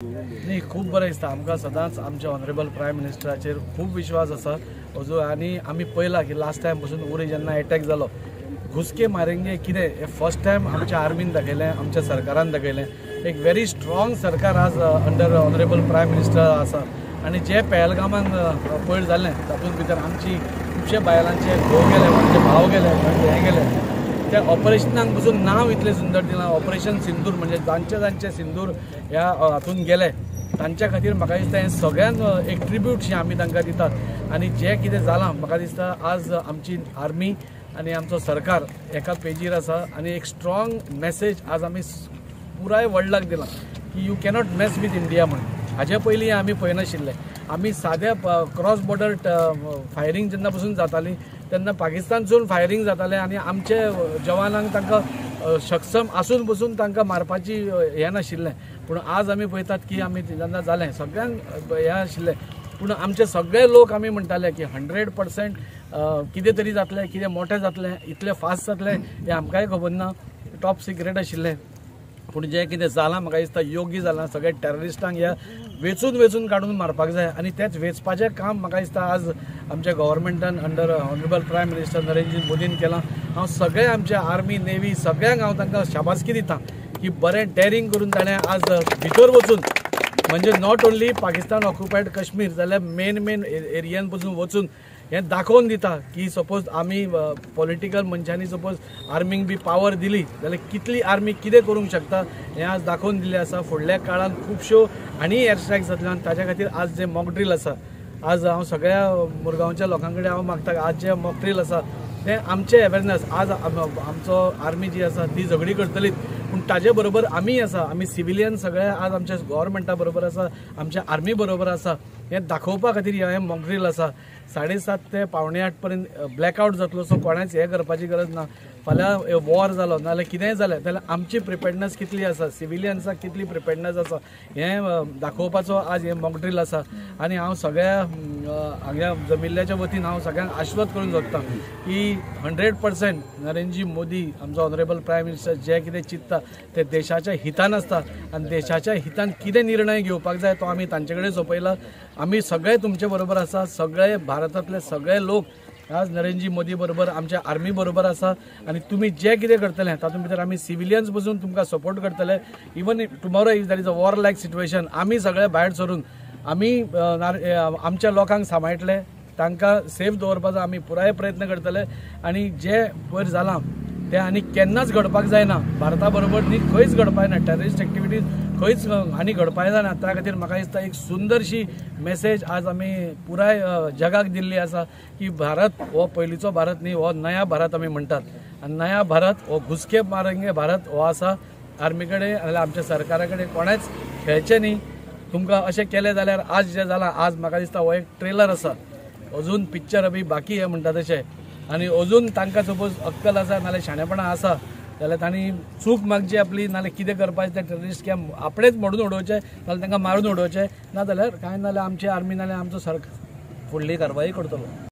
न्ही, खूब बरें दिसता आमकां. सदांच आमच्या ऑनरेबल प्रायम मिनिस्टराचेर खूब विश्वास आसा अजून. आनी आमी पळयलां की लास्ट टायम पसून उरी जेन्ना एटॅक जालो, घुसके मारेंगे कितें हें फर्स्ट टायम आमच्या आर्मीन दाखयलें, आमच्या सरकारान दाखयलें. एक व्हेरी स्ट्रॉंग सरकार आज अंडर ऑनरेबल प्रायम मिनिस्टर आसा. आनी जे पेहलगामान पयर जालें तातूंत भितर आमची खुबशे बायलांचे घोव गेले, कोणाचे भाव गेले, कोणाचे हें गेले. त्या ऑपरेशनाक पसून नांव इतलें सुंदर दिलां, ऑपरेशन सिंदूर. म्हणजे जांचे जांचे सिंदूर ह्या हातून गेले तांच्या खातीर म्हाका दिसता हें सगळ्यांक एक ट्रिब्यूट आमी तांकां दितात. आनी जें कितें जालां म्हाका दिसता आज आमची आर्मी आनी आमचो सरकार एका पेजीर आसा आनी एक स्ट्रॉंग मॅसेज आज आमी पुराय वर्ल्डाक दिला की you cannot mess with India म्हण. हाजे पयलीं आमी पळयनाशिल्ले. आमी साद्या क्रॉस बॉर्डर फायरींग जेन्ना पसून जाताली तेन्ना पाकिस्तानसून फायरींग जातालें आनी आमचे जवानांक तांकां सक्षम आसून पसून तांकां मारपाची हें नाशिल्लें. पूण आज आमी पळयतात की आमी जेन्ना जालें सगळ्यांक हें आशिल्लें, पूण आमचे सगळे लोक आमी म्हणटाले की 100% कितें तरी जातलें, कितें मोठें जातलें, इतलें फास्ट जातलें हें आमकांय खबर ना, टॉप सिक्रेट आशिल्लें. पूण जें कितें जालां म्हाका दिसता योग्य जालां. सगळे टेररिस्टांक ह्या वेचून वेचून काडून मारपाक जाय आनी तेंच वेचपाचें काम म्हाका दिसता आज आमच्या गव्हर्मेंटान under honourable prime minister Narendra मोदीन केलां. हांव सगळे आमच्या आर्मी नेव्ही सगळ्यांक हांव तांकां शाबासकी दिता की बरें डेरींग करून ताणें आज भितर वचून, म्हणजे not only Pakistan occupied Kashmir जाल्यार मेन मेन एरियान पसून वचून हें दाखोवन दिता की सपोज आमी पॉलिटिकल मनशांनी सपोज आर्मीक बी पावर दिली जाल्यार कितली आर्मी कितें करूंक शकता हें आज दाखोवन दिल्लें आसा. फुडल्या काळांत खुबश्यो आनी एयर स्ट्रायक जातल्यो आनी ताच्या खातीर आज जे मॉकड्रील आसा, आज हांव सगळ्या मुरगांवच्या लोकां कडेन हांव मागता आज जे मॉकड्रील आसा तें आमचें अवेरनस. आज आमचो आर्मी जी आसा ती झगडी करतलीच, पूण ताजे बरोबर आमी आसा, आमी सिविलियन सगळे आज आमच्या गव्हर्मेंटा बरोबर आसा, आमच्या आर्मी बरोबर आसा हें दाखोवपा खातीर हें मॉकड्रील आसा. 7:30 ते 7:45 पर्यंत ब्लॅकआवट जातलो, सो कोणाच हें करपाची गरज ना. फाल्यां वॉर जालो नाजाल्यार कितेंय जालें जाल्यार आमची प्रिपेडनस कितली आसा, सिविलियन्साक कितली प्रिपेडनस आसा हें दाखोवपाचो आज हें मॉकड्रील आसा. आनी हांव सगळ्या हांगा जमिल्ल्याच्या वतीन हांव सगळ्यांक आश्वस्त करूंक सोदतां की 100% नरेंद्र मोदी आमचो ऑनरेबल प्रायम मिनिस्टर जे कितें चिंत्ता ते देशाच्या हितान आसता आनी देशाच्या हितान कितें निर्णय घेवपाक जाय तो आमी तांचे कडेन सोंपयला. आमी सगळे तुमचे बरोबर आसा, सगळे भारतांतले सगळे लोक आज नरेंद्र मोदी बरोबर आमच्या आर्मी बरोबर आसा आनी तुमी जें कितें करतले तातूंत भितर आमी सिविलियन्स पसून तुमकां सपोर्ट करतले. Even tomorrow if there is a war like situation आमी सगळे भायर सरून आमी आमच्या लोकांक सांबाळटले, तांकां सेफ दवरपाचो आमी पुराय प्रयत्न करतले. आनी जें पयर जालां तें आनी केन्नाच घडपाक जायना, भारता बरोबर न्ही खंयच घडपाक जायना, टेररिस्ट एक्टिविटीज खंयच आनी घडपाक जायना. त्या खातीर म्हाका दिसता एक सुंदरशी मेसेज आज आमी पुराय जगाक दिल्ली आसा की भारत हो पयलींचो भारत न्ही, हो नया भारत आमी म्हणटात आनी नया भारत हो घुसके मारेंगे भारत हो आसा. आर्मी कडेन नाल्यार आमच्या सरकारा कडेन कोणेंच खेळचें न्ही. तुमकां अशें केलें जाल्यार आज जें जालां आज म्हाका दिसता हो एक ट्रेलर आसा, अजून पिक्चर अभी बाकी आहे म्हणटा तशें. आनी अजून तांकां सपोज अक्कल आसा नाल्यार शाणेपणां आसा जाल्यार तांणी चूक मागची आपली, नाल्यार कितें करपाचें तें टेररिस्ट कॅम्प आपणेच मोडून उडोवचें, नाल्यार तांकां मारून उडोवचें, नाजाल्यार कांय नाल्यार आमची आर्मी नाल्यार आमचो सरकार फुडली कारवाई करतलो.